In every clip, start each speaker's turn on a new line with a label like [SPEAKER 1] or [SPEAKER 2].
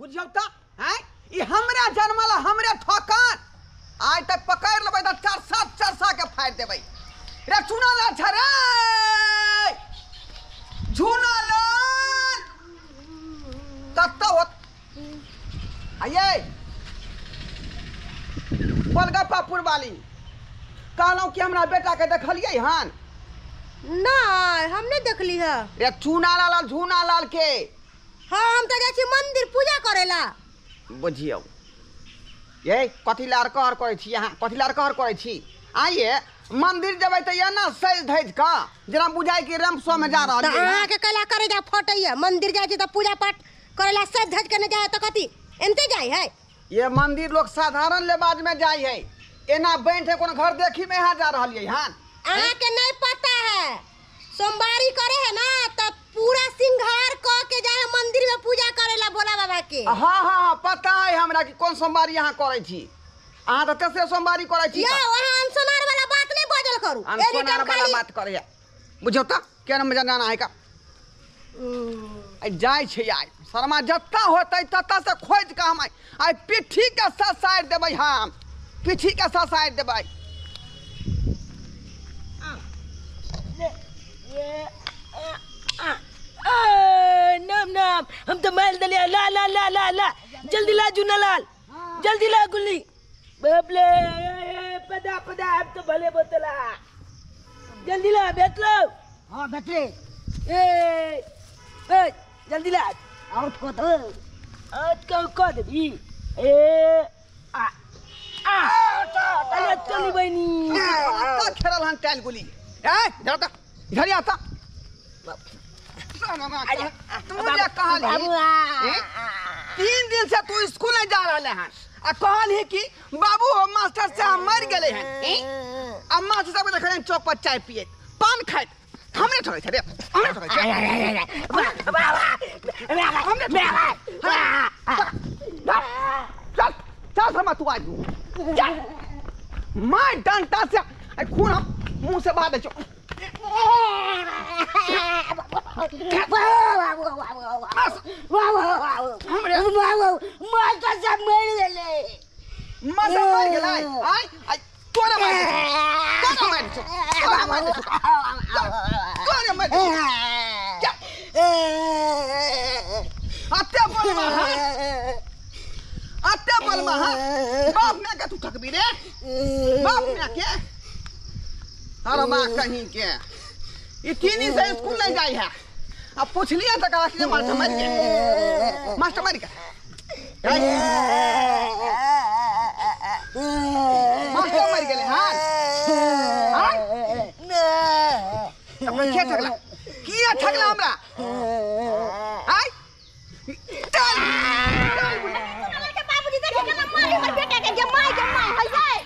[SPEAKER 1] बुझियौ त हैं ई हमरा जन्मल हमरे ठोकन आइ तक पकड़ लेबै त चरसा चरसा के फाड़ देबै। रे चुना लाल छ रे झुना लाल कत्ता होत आइए बलगप्पापुर वाली कहलहुँ कि हमरा बेटा के देखलियै हन?
[SPEAKER 2] नहीं हम नहीं देखली है।
[SPEAKER 1] रे चूना लाल झूना लाल के।
[SPEAKER 2] हाँ हम तो जाइ छी मंदिर पूजा करेला।
[SPEAKER 1] बुझियौ ये कथी लार कहर करै छी अहाँ, कथी लार कहर करै छी? आइए मंदिर जेबै तऽ एना सजि धजि कऽ जेना बुझाइ कि रैम्प शो में जा रहल
[SPEAKER 2] तऽ अहाँके कैला करे जा फटैया? मंदिर जाइ छी तऽ पूजा पाठ करेला सजि धजि के नहि जाइ तऽ कथी एनते जाइ है?
[SPEAKER 1] ये मंदिर लोग साधारण लेबाज में जाइ है, एना बैठ है कोनो घर देखी में यहाँ जा रहलियै हन।
[SPEAKER 2] अहाँके नहीं पता है सोमवारी करे है ना तब पूरा सिंगार क के जाए मंदिर में पूजा करेला भोला बाबा के।
[SPEAKER 1] हाँ हाँ हाँ पता है हमरा कि कौन सोमवारी यहाँ करै छी। अहाँ तऽ तेसरे सोमवारी करै छी।
[SPEAKER 2] यौ अहाँ अनसोनार वाला बात नहीं बजल करू।
[SPEAKER 1] अनसोनार वाला बात करे है बुझौ त केना मजा जाना है का जाइ छै आइ शर्मा जत्ता होतै तत्ता से खोजि कऽ हम आइ पिट्ठी के ससारि देबै, हम पिट्ठी के ससारि देबै।
[SPEAKER 3] नाम नाम हम तो मार दिलिया। ला ला ला ला ला जल्दी ला जूना लाल जल्दी ला गुल्ली बापले पदा पदा हम तो भले बोतला जल्दी ला भेटलो।
[SPEAKER 4] हाँ भेटले।
[SPEAKER 3] ए ए जल्दी ला
[SPEAKER 4] आउट को दो
[SPEAKER 3] आउट को को देबी ए आ आ अरे चली बहिनी
[SPEAKER 1] कत्ता खेलल हन टाइल गुली। ए इधर आता इधर ही आता तू जे कहली 3 दिन से तू स्कूल नहीं जा रहले हन आ कहली कि बाबू हो मास्टर साहब मर गेले हन। आ मास्टर साहब के देखलियन चौक पर चाय पियत पान खाइत हमरे ठकै छै रे हमरे ठकै छै चल चल शर्मा तू आज चल मार डंटा से खून हम मुंह से बहा दै छौ।
[SPEAKER 3] मास्टर साहब मर गेलै।
[SPEAKER 1] मास्टर मर गेलै? आइ आइ तोरा मार तोरा मार तोरा मार तोरा मार अत्ते बोलमा हन अत्ते बोलमा हन बाप माय के तू ठकबी रे बाप माय के। अरे माँ कहीं के ये 3 दिन से स्कूल नहीं जाई है। अब पूछलिए तो कहा कि मास्टर मर गया मास्टर मर गया मास्टर मर गए। हाँ हाँ के ठगला किया ठगला हमरा? आय चल
[SPEAKER 2] के बाबूजी देखि केना मारे हमर बेटा के जे my के my है जाय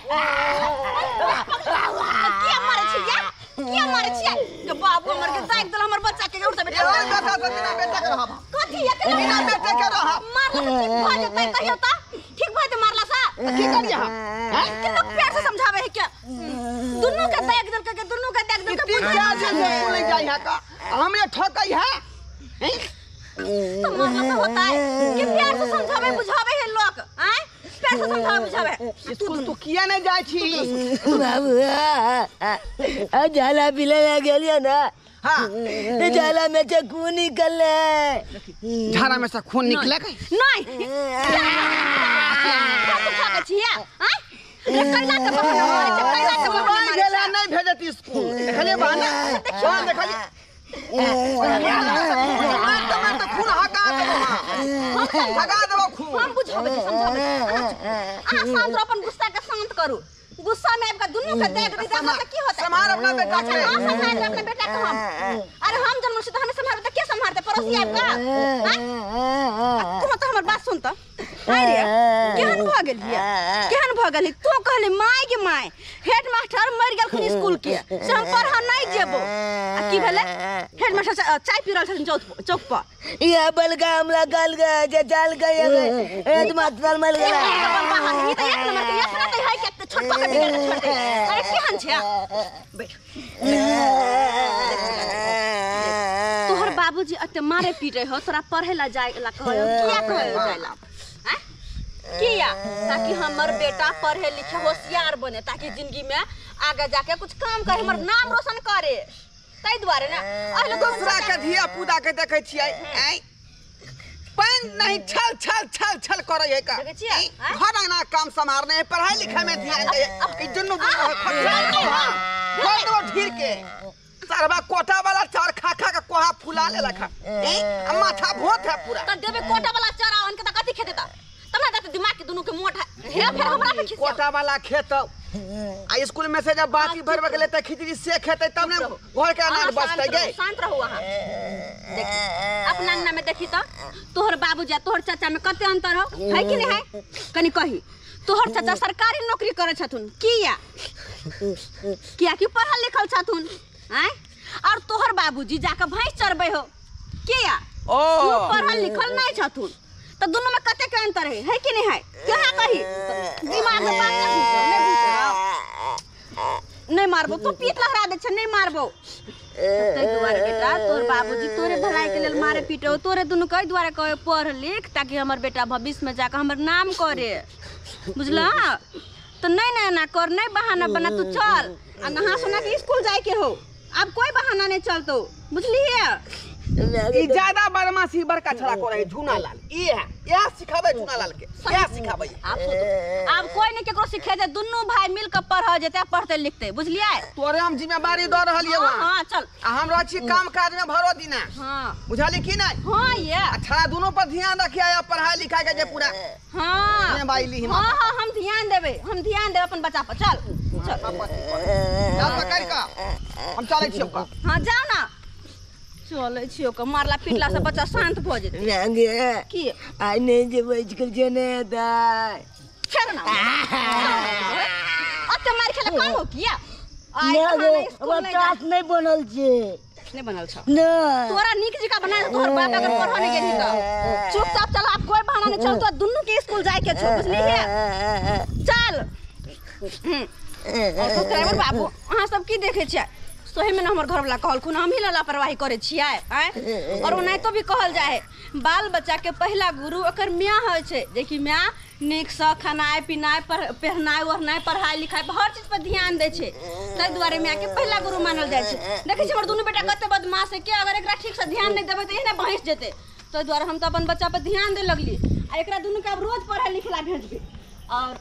[SPEAKER 2] किया मारे छियै किया मारे छियै? के बाबू हमर के दाग देल हमर बच्चा के उठते बेटा
[SPEAKER 1] बेटा से बिना बेटा के रहब
[SPEAKER 2] कथि ये
[SPEAKER 1] बिना बेटा के रहब
[SPEAKER 2] मारला से ठीक भ जेतै कहियो त ठीक भ जेतै मारला से
[SPEAKER 1] की करियै हम?
[SPEAKER 2] हैं केना प्यार से समझावे है क्या? दुन्नू के दाग देल के दुन्नू के दाग देल के
[SPEAKER 1] 3 4 दिन से स्कूल नहीं जाई है का हमरे ठकै है
[SPEAKER 2] तो मारला से होता है कि प्यार से समझावे बुझावे है लोग। हैं प्यार से समझावे बुझावे
[SPEAKER 1] स्कूल तू किया नहीं जाय छी
[SPEAKER 3] बाबू? आ जाला पिले गेलियो ना।
[SPEAKER 1] हाँ
[SPEAKER 3] ते जाला में से खून निकले।
[SPEAKER 1] झाड़ा में से खून निकले
[SPEAKER 2] नहीं तू ठकै छियै? हैं कैला के बहाना मारे छै कैला के बहाना मारे
[SPEAKER 1] गेला नहीं भेजत स्कूल देखलिए बहाना हां देखलिए मार तो खून हका देबो हका देबो खून।
[SPEAKER 2] हम बुझाबै छी समझाबै छी अहाँ शांत रहो अपन गुस्सा के शांत करू। गुस्सा में आबि के दुनू के देख दी त की होतै?
[SPEAKER 1] सम्हार अपना बेटा के।
[SPEAKER 2] हां सम्हार अपना बेटा के हम। अरे हम जन्म छी त हमें सम्हारबै त के सम्हारतै? पड़ोसी आबि के? तू त हमर बात सुन त। अरे केहन भ गेलियै केहन भ गेली? तू कहली my के my head master मरि गेलखिन स्कूल के से हम पढ़ नहीं जेबो। आ की भेलै? हेड मास्टर चाय पी रहल छथिन चौक पर।
[SPEAKER 3] ये बलगा हमला गल गए जे जल गए हेड मास्टर मर गेला।
[SPEAKER 2] ई त एक नंबर के अपना त है के छोटका के बिगड़ के छोड़ दे। अरे केहन छै? बैठ। तोहर बाबूजी अते मारे पीटे हो तोरा पढ़े ला जाए ला कहे हो किया कहे हो जाए ला हैं किया ताकि हमर बेटा पढ़े लिखे होशियार बने ताकि जिंदगी में आगे जाके कुछ काम करे हमर नाम रोशन करे ताहि दुआरे ना अहले
[SPEAKER 1] दूसरा के धिया पुता के देखै छियै आँय पानि नहीं छल छल छल छल करै है का
[SPEAKER 2] देखै छियै?
[SPEAKER 1] घर अंगना काम सम्हारने है पढ़ाई लिखाई में ध्यान दे ई दुनू खट ढीर के सरबा कोटा वाला चार खा खा के कोहा फुला लेलक है माथा भोत है पूरा
[SPEAKER 2] त देबे कोटा वाला चारा अनके त कथि खेते त तब ना त दिमाग के दुनू के मोट है हे फेर हमरा पे खिसिया
[SPEAKER 1] कोटा वाला खेत आ स्कूल में से जब बाती भरबे के लेते खिचड़ी से खेते तब ने घर के अनाज बचते गए
[SPEAKER 2] शांत रहो अहाँ देखी अपना अंगना में देखी त तोहर बाबूजी आ तोहर चाचा में कते अंतर हो है कि नहीं है कनी कही तोहर चाचा सरकारी नौकरी करे छथुन किया किया कि पढ़ल लिखल छथुन आँय और तोहर बाबूजी जाके भैंस चरबै हो किया
[SPEAKER 1] ओ
[SPEAKER 2] पढ़ल लिखल नहीं छथुन त दुनू में कते के अंतर है है कि नहीं है कहाँ कही दिमाग में बात नहीं घुसौ नहीं मारबो तू पीठ लहरा दे छै नहीं मारबो ताहि दुआरे बेटा तोहर बाबूजी तोरे भलाई के लेल मारे पीटे हो तोरे दुनू कहि दुआरे कहे पढ़ लिख ताकि हमर बेटा भविष्य में जाके हमर नाम करे बुझला तो नहीं ना एना कर नहीं बहाना बना तू चल आ नहा सोना के स्कूल जाए के हो अब कोई बहाना नहीं चलतो बुझलिए
[SPEAKER 1] ई ज्यादा बदमाशी बड़का छड़ा करे झूना लाल ई है यह सिखाबै झूना लाल के यह सिखाबै
[SPEAKER 2] आप सोचो आब कोई नहीं केकरो सिखे जे दुनू भाई मिल के पढ़ जेते पढ़ते लिखते बुझलिए
[SPEAKER 1] तोरे हम जिम्मेवारी दऽ रहलियै
[SPEAKER 2] हां हां चल
[SPEAKER 1] आ हम रहै छी काम काज में भरो दिना
[SPEAKER 2] हां
[SPEAKER 1] बुझली की नहीं
[SPEAKER 2] हां ये
[SPEAKER 1] आ छड़ा दुनू पर ध्यान रखिया आ पढ़ाई लिखाई के जे पूरा
[SPEAKER 2] हां
[SPEAKER 1] जिम्मेवारी ली
[SPEAKER 2] हां हां हम ध्यान देबै हम ध्यान देबै अपन बच्चा पर चल चल
[SPEAKER 1] चल पकड़ के हम चलै छियौ का
[SPEAKER 2] हां जाओ ना चलै छियौ का मारला पीटला से बच्चा शांत भऽ जेतै
[SPEAKER 3] मांगे
[SPEAKER 2] की
[SPEAKER 3] आइ नहीं जेबै स्कूल जे नहीं दाय
[SPEAKER 2] फेर ना अते मार खेला कम हो किया आइ
[SPEAKER 4] नहि
[SPEAKER 2] कहाँ
[SPEAKER 4] गे
[SPEAKER 2] नहि स्कूल
[SPEAKER 4] हमरा
[SPEAKER 2] नहि
[SPEAKER 4] टास नहीं बनल छै
[SPEAKER 2] नहि बनल छौ
[SPEAKER 4] नहि
[SPEAKER 2] तोरा नीक जकाँ बना दे तोहर बाप अगर पढ़ऽ नहि गेलही तऽ चुपचाप चल आब कोई बहाना नहीं चल तो दुनू के स्कूल जाए के छौ बुझलिही चल और सब्सक्राइबर बाबू अहाँ सब की देखै छियै सही में हमर घरवाला कहलखुन हमही ला लापरवाही करै छियै आँय और ओनाहितो भी कहल जाइ है बाल बच्चा के पहिला गुरु ओकर माय होइ छै जेकि माय नीकसँ खेनाइ पिनाइ पहनाइ ओढ़नाइ पढ़ाइ लिखाइ हर चीज पर ध्यान दै छै ताहि दुआरे मायके पहिला गुरु मानल जाइ छै। देखै छियै हमर दुनू बेटा कते बदमाश है के अगर एकरा ठीकसँ ध्यान नहि देबै तऽ एहने बहसि जेतै ताहि दुआरे हम तऽ अपन बच्चा पर ध्यान दै लगली आ एकरा दुनूके आब रोज पढ़ै लिखै ला भेजबै। और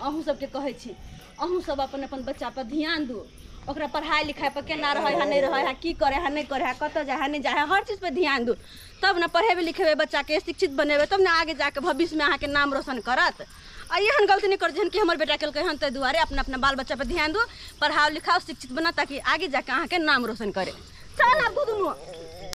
[SPEAKER 2] अहूँ सबके कहै छी अहूँ सब अपन अपन बच्चा पर ध्यान दू ओकरा पढ़ाई लिखाई पर केना रहै है नहीं रहै है की करे है नहीं करे है कतऽ जाइ है नहीं जाइ है हर चीज पर ध्यान दू तब ने पढ़ेबै लिखेबै बच्चाके शिक्षित बनेबै तब ने आगे जाके भविष्यमे अहाँके नाम रोशन करत। आ एहन गलती नहीं कर जेहन कि हमर बेटा केलकै हन ताहि दुआरे अपना अपना बाल बच्चा पर ध्यान दू पढ़ाओ लिखाओ शिक्षित बना ताकि आगे जाके अहाँके नाम रोशन करे। चल आब दुनू।